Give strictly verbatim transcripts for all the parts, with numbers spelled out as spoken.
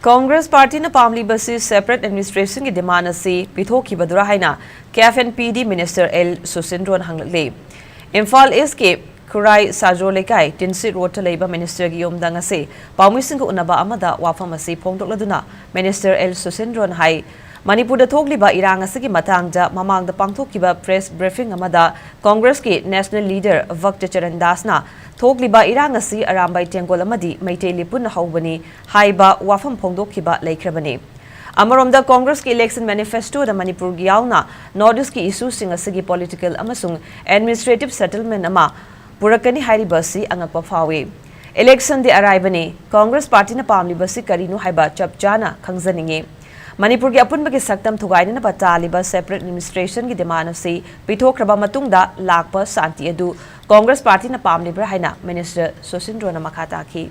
Congress ꯄꯥꯔꯇꯤꯅ ꯄꯥꯝꯂꯤꯕꯁꯤ separate administrationꯒꯤ demand ꯑꯁꯤ ꯄꯤꯊꯣꯛꯈꯤꯕꯗꯨꯔꯥ ꯍꯥꯏꯅ ꯀꯦꯐ N P ꯗꯤ minister L ꯁꯨꯁꯤꯟꯗ꯭ꯔꯣꯅ ꯍꯪꯂꯛꯂꯤ꯫ Imphal ꯏꯁꯀꯤ ꯈꯨꯔꯥꯏ ꯁꯥꯖꯣ ꯂꯩꯀꯥꯏ ꯇꯤꯟꯁꯤꯠ ꯔꯣꯗꯇ ꯂꯩꯕ ꯃꯤꯅꯤꯁꯇꯔꯒꯤ ꯌꯨꯝꯗ ꯉꯁꯤ ꯄꯥꯎꯃꯤꯁꯤꯡꯒ ꯎꯅꯕ ꯑꯃꯗ ꯋꯥꯐꯝ ꯑꯁꯤ ꯐꯣꯡꯗꯣꯛꯂꯗꯨꯅ ꯃꯤꯅꯤꯁꯇꯔ ꯑꯦꯜ ꯁꯨꯁꯤꯟꯗ꯭ꯔꯣꯅ ꯍꯥꯏ, ꯃꯅꯤꯄꯨꯔꯗ ꯊꯣꯛꯂꯤꯕ ꯏꯔꯥꯡ ꯑꯁꯤꯒꯤ ꯃꯇꯥꯡꯗ ꯃꯃꯥꯡꯗ ꯄꯥꯡꯊꯣꯛꯈꯤꯕ press briefing ꯑꯃꯗ ꯀꯣꯡꯒ꯭ꯔꯦꯁꯀꯤ national leader ꯚꯛꯇ ꯆꯔꯟ ꯗꯥꯁꯅ ꯊꯣꯛꯂꯤꯕ ꯏꯔꯥꯡ ꯑꯁꯤ ꯑꯔꯥꯝꯕꯥꯏ ꯇꯦꯡꯒꯣꯜ ꯑꯃꯗꯤ ꯃꯩꯇꯩ ꯂꯤꯄꯨꯟꯅ ꯍꯧꯕꯅꯤ ꯍꯥꯏꯕ ꯋꯥꯐꯝ ꯐꯣꯡꯗꯣꯛꯈꯤꯕ ꯂꯩꯈ꯭ꯔꯕꯅꯤ꯫ ꯑꯃꯔꯣꯝꯗ ꯀꯣꯡꯒ꯭ꯔꯦꯁꯀꯤ election manifestoꯗ ꯃꯅꯤꯄꯨꯔꯒꯤ ꯌꯥꯎꯅ North Eastꯀꯤ issueꯁꯤꯡ ꯑꯁꯤꯒꯤ political ꯑꯃꯁꯨꯡ administrative settlement ꯑꯃ ꯄꯨꯔꯛꯀꯅꯤ ꯍꯥꯏꯔꯤꯕ ꯑꯁꯤ ꯑꯉꯛꯄ ꯐꯥꯎꯏ꯫ Electionꯗꯤ ꯑꯔꯥꯏꯕꯅꯤ, ꯀꯣꯡꯒ꯭ꯔꯦꯁ ꯄꯥꯔꯇꯤꯅ ꯄꯥꯝꯂꯤꯕꯁꯤ ꯀꯔꯤꯅꯣ ꯍꯥꯏꯕ ꯆꯞ ꯆꯥꯅ ꯈꯪꯖꯅꯤꯡꯏ꯫ ꯃꯅꯤꯄꯨꯔꯒꯤ ꯑꯄꯨꯟꯕꯒꯤ ꯁꯛꯇꯝ ꯊꯨꯒꯥꯏꯅꯅꯕ ꯇꯥꯜꯂꯤꯕ separate administrationꯒꯤ demand ꯑꯁꯤ ꯄꯤꯊꯣꯛꯈ꯭ꯔꯕ ꯃꯇꯨꯡꯗ ꯂꯥꯛꯄ ꯁꯥꯟꯇꯤ ꯑꯗꯨ ꯀꯣꯡꯒ꯭ꯔꯦꯁ ꯄꯥꯔꯇꯤꯅ ꯄꯥꯝꯂꯤꯕ꯭ꯔꯥ ꯍꯥꯏꯅ ꯃꯤꯅꯤꯁꯇꯔ ꯁꯨꯁꯤꯟꯗ꯭ꯔꯣꯅ ꯃꯈꯥ ꯇꯥꯈꯤ꯫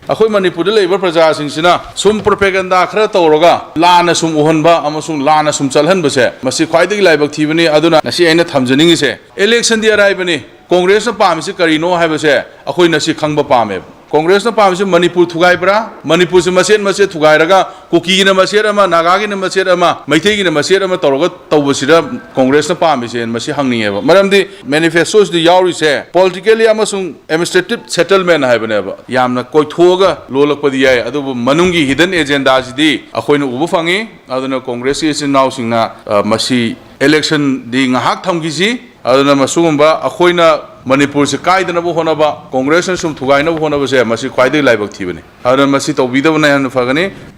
ꯑꯩꯈꯣꯏ ꯃꯅꯤꯄꯨꯔꯗ ꯂꯩꯕ ꯄ꯭ꯔꯖꯥꯁꯤꯡꯁꯤꯅ ꯁꯨꯝ propaganda ꯈꯔ ꯇꯧꯔꯒ ꯂꯥꯟꯅ ꯁꯨꯝ ꯎꯍꯟꯕ ꯑꯃꯁꯨꯡ ꯂꯥꯟꯅ ꯁꯨꯝ ꯆꯠꯍꯟꯕꯁꯦ, ꯃꯁꯤ ꯈ꯭ꯋꯥꯏꯗꯒꯤ ꯂꯥꯏꯕꯛ ꯊꯤꯕꯅꯤ꯫ ꯑꯗꯨꯅ ꯉꯁꯤ ꯑꯩꯅ ꯊꯝꯖꯅꯤꯡꯉꯤꯁꯦ, electionꯗꯤ ꯑꯔꯥꯏꯕꯅꯤ, ꯀꯣꯡꯒ꯭ꯔꯦꯁꯅ ꯄꯥꯝꯃꯤꯁꯤ ꯀꯔꯤꯅꯣ ꯍꯥꯏꯕꯁꯦ ꯑꯩꯈꯣꯏꯅ ꯁꯤ ꯈꯪꯕ ꯄꯥꯝꯃꯦꯕ꯫ ꯀꯣꯡꯒ꯭ꯔꯦꯁꯅ ꯄꯥꯝꯃꯤꯁꯤ ꯃꯅꯤꯄꯨꯔ ꯊꯨꯒꯥꯏꯕ꯭ꯔꯥ, ꯃꯅꯤꯄꯨꯔꯁꯤ ꯃꯆꯦꯠ ꯃꯆꯦꯠ ꯊꯨꯒꯥꯏꯔꯒ ꯀꯨꯀꯤꯒꯤꯅ ꯃꯆꯦꯠ ꯑꯃ, ꯅꯥꯒꯥꯒꯤꯅ ꯃꯆꯦꯠ ꯑꯃ, ꯃꯩꯇꯩꯒꯤꯅ ꯃꯆꯦꯠ ꯑꯃ ꯇꯧꯔꯒ ꯇꯧꯕꯁꯤꯗ ꯀꯣꯡꯒ꯭ꯔꯦꯁꯅ ꯄꯥꯝꯃꯤꯁꯦ ꯃꯁꯤ ꯍꯪꯅꯤꯡꯉꯦꯕ꯫ ꯃꯔꯝꯗꯤ manifestoꯁꯤꯗ ꯌꯥꯎꯔꯤꯁꯦ politically ꯑꯃꯁꯨꯡ administrative settlement ꯍꯥꯏꯕꯅꯦꯕ꯫ ꯌꯥꯝꯅ ꯀꯣꯏꯊꯣꯛꯑꯒ ꯂꯣꯜꯂꯛꯄꯗꯤ ꯌꯥꯏ, ꯑꯗꯨꯕꯨ ꯃꯅꯨꯡꯒꯤ hidden agendaꯁꯤꯗꯤ ꯑꯩꯈꯣꯏꯅ ꯎꯕ ꯐꯪꯉꯤ꯫ ꯑꯗꯨꯅ ꯀꯣꯡꯒ꯭ꯔꯦꯁꯀꯤ ꯏꯆꯤꯟ ꯏꯅꯥꯎꯁꯤꯡꯅ, ꯑ, ꯃꯁꯤ electionꯗꯤ ꯉꯥꯏꯍꯥꯛ ꯊꯝꯈꯤꯁꯤ꯫ ꯑꯗꯨꯅ ꯃꯁꯤꯒꯨꯝꯕ ꯑꯩꯈꯣꯏꯅ ꯃꯅꯤꯄꯨꯔꯁꯤ ꯀꯥꯏꯗꯅꯕ ꯍꯣꯠꯅꯕ, ꯀꯣꯡꯒ꯭ꯔꯦꯁꯅ ꯁꯨꯝ ꯊꯨꯒꯥꯏꯅꯕ ꯍꯣꯠꯅꯕꯁꯦ ꯃꯁꯤ ꯈ꯭ꯋꯥꯏꯗꯒꯤ ꯂꯥꯏꯕꯛ ꯊꯤꯕꯅꯤ꯫ ꯑꯗꯨꯅ ꯃꯁꯤ ꯇꯧꯕꯤꯗꯕꯅ ꯍꯦꯟꯅ ꯐꯒꯅꯤ꯫